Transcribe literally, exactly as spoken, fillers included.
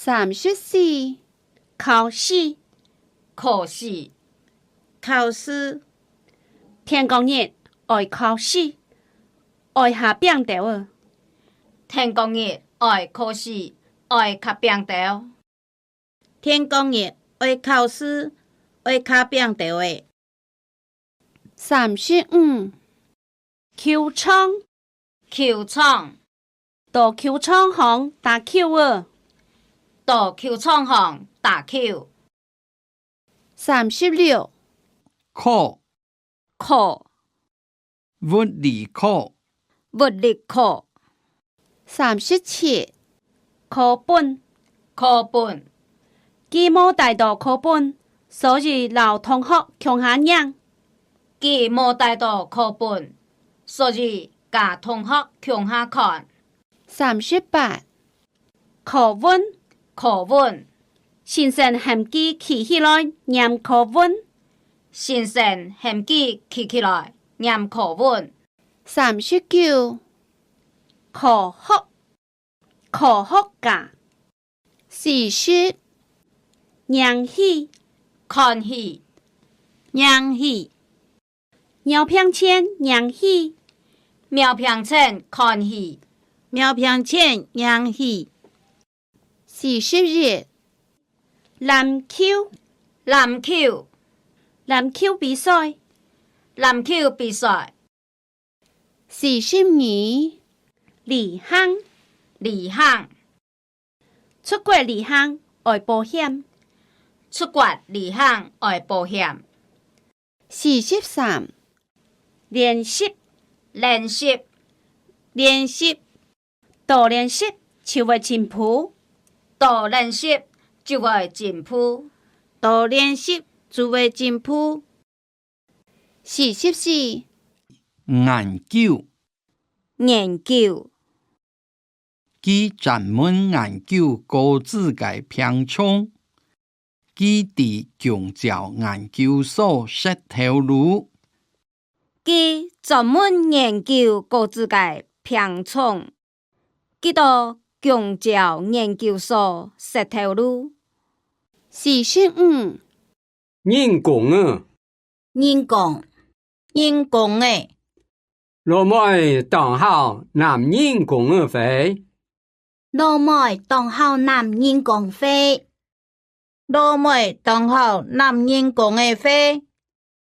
三十四，考試，考試，考試。天光日愛考試，愛較拚兜仔。天光日愛考試，愛較拚兜。天光日愛考試，愛較拚兜仔。 三十五，球場，球場，到球場項打球仔。到球場項打球。三十六，課，課，物理課，物理課。 三十七，課本，課本。佢無帶著課本，所以摎同學共下䀴。佢無帶著課本，所以佮同學共下看。三十八，課文，課文。先生喊佢企起來念課文。先生喊佢企起來念課文。三十九， 科學，科學家。四十，䀴戲，看戲，䀴戲。貓病前䀴戲，貓病前看戲，貓病前䀴戲。四十一，籃球，籃球，籃球比賽，籃球比賽。 四十二，旅行，旅行。出國旅行愛保險。出國旅行愛保險。四十三，練習，練習，練習。多練習就會進步。多練習就會進步。多練習就會進步。 四十四，研究，研究。佢專門研究果子个病蟲。佢在弓蕉研究所食頭路。佢專門研究果子个病蟲。佢到弓蕉研究所食頭路。四十五， 人工仔，人工，人工仔。老妹當好揇人工仔花。老妹當好揇人工花。老妹當好揇人工仔花。